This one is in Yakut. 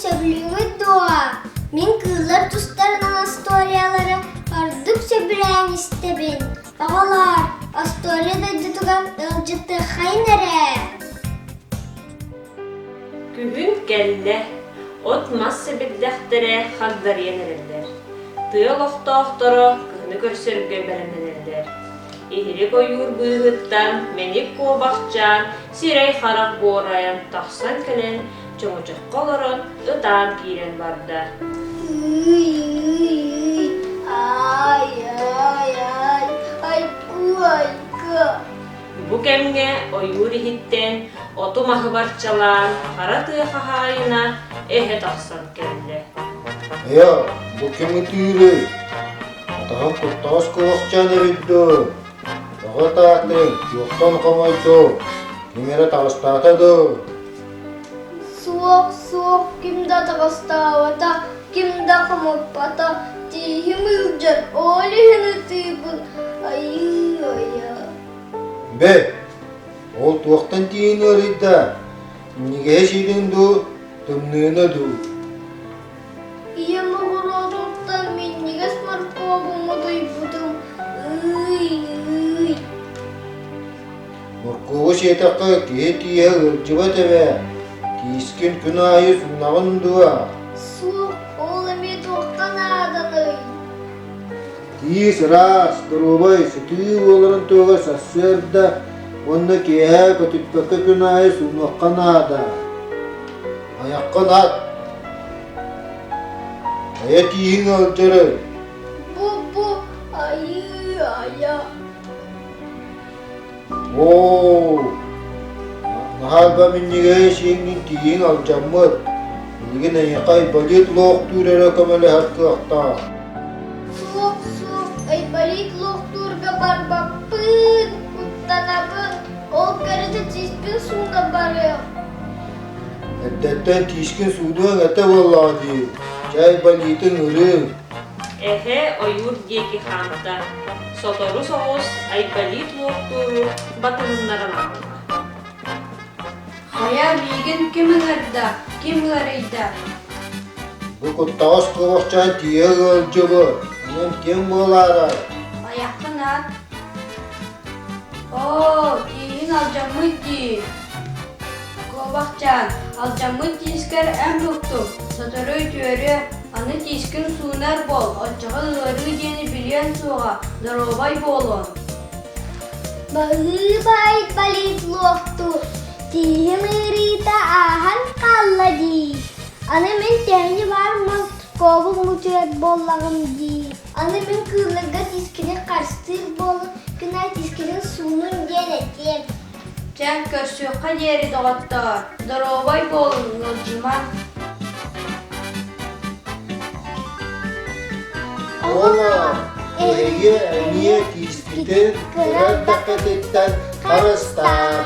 сөбүлүүгүт дуо? Мин кыыллар тустарынан остуоруйалары ордук сөбүлээн истэбин. Оҕолоор, остуоруйа дойдутугар ыалдьыттыаххайын эрэ. Күһүн кэллэ, от-мас сэбирдэхтэрэ хагдарыйан эрэллэр. Тыа олохтоохторо кыһыны көрсөргө бэлэмнэнэллэр. Иһирик ойуур быыһыттан мэник куобахчаан сирэй-харах буорайан тахсан кэлэн чоҥочоххо олорон ытаан киирэн барда. Ый-ый-ый, ай-ай-ай, айку-айка. Бу кэмҥэ ойуур иһиттэн оту-маһы барчалаан хара тыа хаһаайына эһэ тахсан кэллэ. Хайа, бу ким ытыырый? Атаҕын куттаҕас куобахчаан эбит дуу? Тоҕо ытаатыҥ, туохтан хомойдуҥ? Ким эрэ таҕыстаата дуу? Суох, суох, ким да таҕыстаабата, ким да хомоппото, тииһим ыалдьар, ол иһин ытыыбын, айыы-айа. Бэ, ол туохтан тииһин ыарыйда? Минньигэһи сиириҥ дуу, тымныыны дуу? Ийэм оҕуруотуттан минньигэс моркуобун утуйбутум, ый-ый. Моркуобу сиэтэххэ киһи тииһэ ыалдьыбат эбээ, тиискин күн аайы суунаҕын дуо? Суох, ол эмиэ туохха нааданый? Тиис ыраас, доруобай, сытыы буоларын туһугар сарсыарда уонна киэһэ көтүппэккэ күн аайы суунуохха наада. Айаххын ат! Хайа тииһиҥ ыалдьарый? Бу-бу, айыы-айа. Оо, наһаа да минньигэһи сиэҥҥин тииһиҥ алдьаммыт. Билигин эйиэхэ айболит луохтуур эрэ көмөлөһөр кыахтаах. Суох, суох, айболит луохтуурга барбаппын, куттанабын. Ол кэрэтэ тииспин сууна барыам. Эрдэттэн тиискин суудуоҥ этэ буоллаҕа дии. Чэ, айболитыҥ ырыыҥ. Эһэ ойуур диэки хаамта, сотору соҕус Айболит луохтууру батыһыннаран аҕалла. Хайа миигин ким ыҥырда, ким ыарыйда? Бу куттаҕас куобахчаан тиийэ ыалдьыбыт, онон ким буолаарай? Айаххын аат. Оо, тииһиҥ алдьаммыт дии. Куобахчаан, алдьаммыт тиискэр эн буктуҥ, сотору үтүөрүө, аны тиискин суунар буол, оччоҕо ыарыы диэни билиэн суоҕа, доруобай буолуоҥ. Баһыыбай болит луохтуур, тииһим ыарыыта ааһан хаалла дии. Аны мин төһөнү баар моркуобу мучуйар буоллаҕым дии. Аны мин кыылларга тиискини харыстыыр буолан, күн аайы тиискини суунун диэн этиэм. Чэ, көрсүөххэ диэри, доҕоттоор, доруобай буолуҥ, ыалдьымаҥ. Оҕолоор, эһиги эмиэ тиискитин кыра эрдэххититтэн харыстааҥ.